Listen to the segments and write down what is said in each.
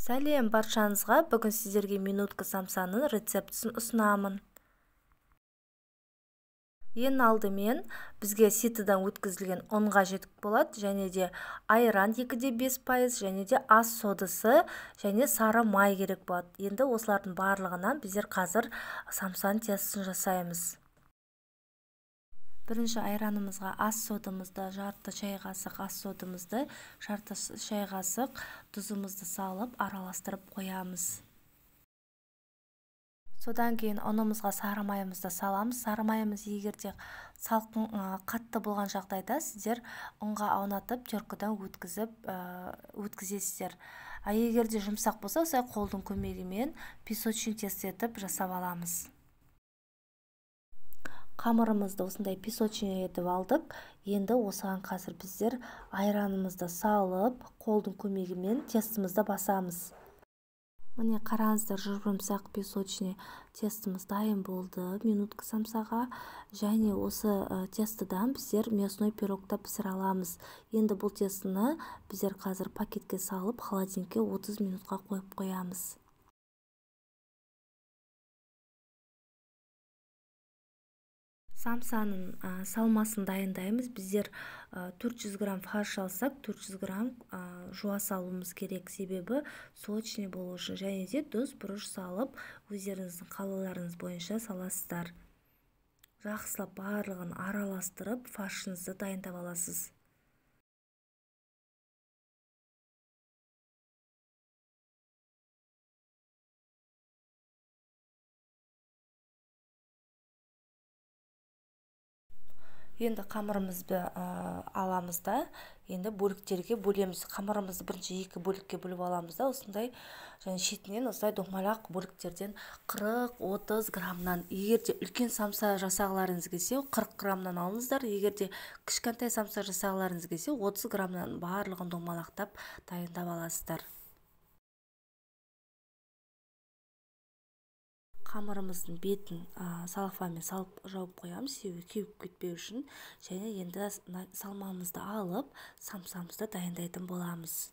Сәлем баршаңызға! Бүгін сіздерге минутка самсаның рецептісін ұсынамын. Ең алдымен бізге ситодан өткізілген ұн қажет болады, және де айран 2,5%, және де ас содасы және сары май керек болады. Енді осылардың барлығынан біздер қазір самсаның тестосын жасаймыз. Бірінші айранымызға ас содамызды, жарты шай қасық ас содамызды, жарты шай қасық тұзымызды салып араластырып қоямыз. Содан кейін ұнымызға сары майымызды саламыз. Сары майымыз егер де салқын, қатты болған жағдайда сіздер ұнға аунатып теркадан өткізесіздер. А егер де жұмсақ болса, осылай қолдың көмегімен песочный тесто етіп жасап аламыз. Қамырымызды осындай песочный етіп алдық. Енді осыған қазір біздер айранымызды салып, қолдың көмегімен тестомызды басамыз. Міне қараңыздар, жұп-жұмсақ песочный тестомыз дайын болды минутка самсаға. Және осы тестодан біздер мясной пирог та пісіре аламыз. Енді бұл тестоны біздер қазір пакетке салып, холодильникке 30 минутқа қойып қоямыз. Самсаның салмасын дайындаймыз. Біздер 400 грамм фарш алсақ, 400 грамм жуа салуымыз керек, себебі сочный болу үшін. Және де тұз, бұрыш салып, өздеріңіздің қалауларыңыз бойынша саласыздар. Жақсылап барлығын араластырып, фаршыңызды дайындап аласыз. Енді қамырымызды аламыз да, енді бөліктерге бөлеміз. Қамырымызды бірінші екі бөлікке бөліп аламыз да, осындай және шетінен осылай домалақ бөліктерден 40-30 граммнан. Егер де үлкен самса жасағыларыңыз келсе, 40 граммнан алыңыздар. Егер де кішкентай самса жасағыларыңыз келсе, 30 граммнан барлығын домалақтап дайындап аласыздар. Қамырымыздың бетін салафанмен салып жауып қоямыз, себебі кеуіп кетпеу үшін. Және енді салмамызды алып, самсамызды дайындайтын боламыз.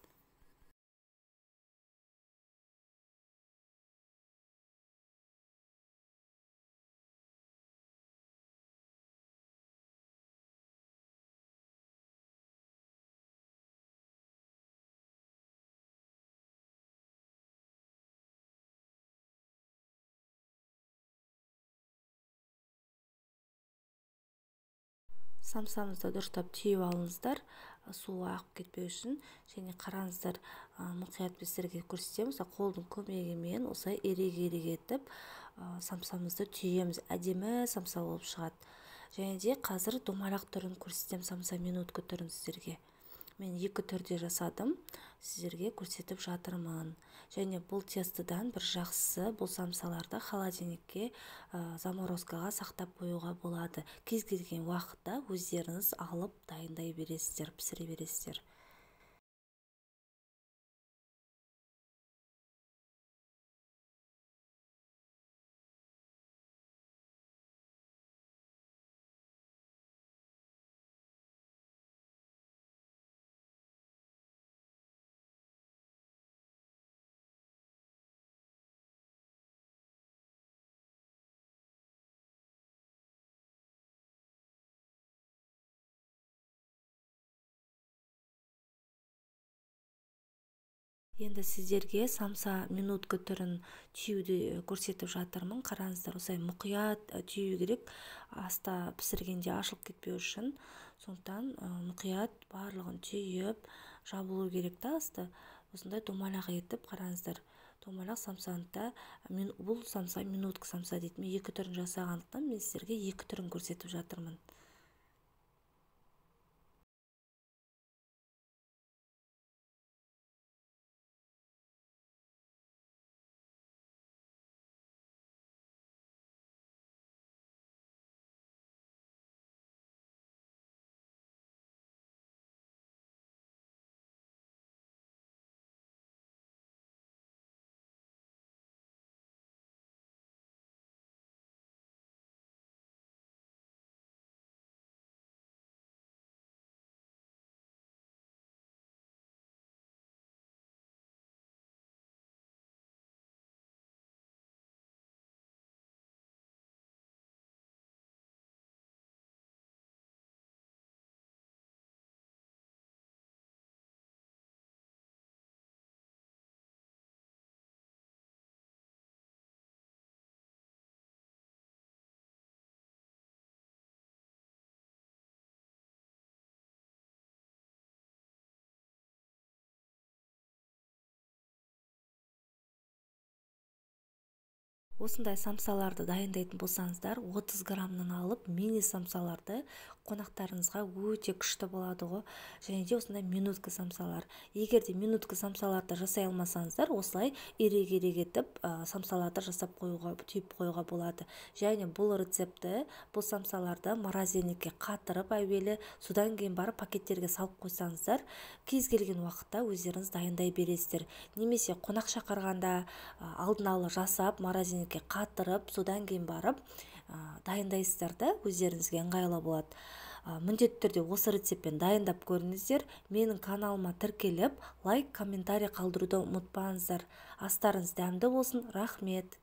Самсамызды дұрыстап түйіп алыңыздар, суы ағып кетпеу үшін. Және қараңыздар, мұқият сіздерге көрсетеміз. Қолдың көмегімен осылай ирек-ирек етіп самсамызды түйеміз. Әдемі самса болып шығады. Және де қазір домалақ түрін көрсетемін, самса минутка түрін сіздерге. Мен екі түрде жасадым, сіздерге көрсетіп жатырмын. Және бұл тестодан бір жақсысы, бұл самсаларды холодильникке, заморозкаға сақтап қоюға болады. Кез келген уақытта өздеріңіз алып дайындай бересіздер, пісіре бересіздер. Енді сіздерге самса минутка түрін түюді көрсетіп жатырмын. Қараңыздар, осылай мұқият түю керек, аста пісіргенде ашылып кетпеу үшін. Сондықтан мұқият барлығын түйіп жабылу керек та асты. Осындай домалақ етіп қараңыздар. Домалақ самсаны да, бұл самса минутка самса дейді. Мен екі түрін жасағандықтан мен сіздерге екі түрін көрсетіп жатырмын. Осындай самсаларды дайындайтын болсаңыздар, 30 граммнан алып мини самсаларды қонақтарыңызға өте күшті болады ғой. Және де осындай минутка самсалар. Егер де минутка самсаларды жасай алмасаңыздар, осылай ирек-ирек етіп самсаларды жасап қоюға, түйіп қоюға болады. Және бұл рецептті, бұл самсаларды морозильникке қатырып әуелі, содан кейін барып пакеттерге салып қойсаңыздар, кез келген уақытта өздеріңіз дайындай бересіздер. Немесе қонақ шақырғанда алдын ала жасап, морозильникке қатырып, содан кейін барып дайындайсыздар да, өздеріңізге ыңғайлы болады. Міндетті түрде осы рецептпен дайындап көріңіздер. Менің каналыма тіркеліп, лайк, комментарий қалдыруды ұмытпаңыздар. Астарыңыз дәмді болсын. Рахмет.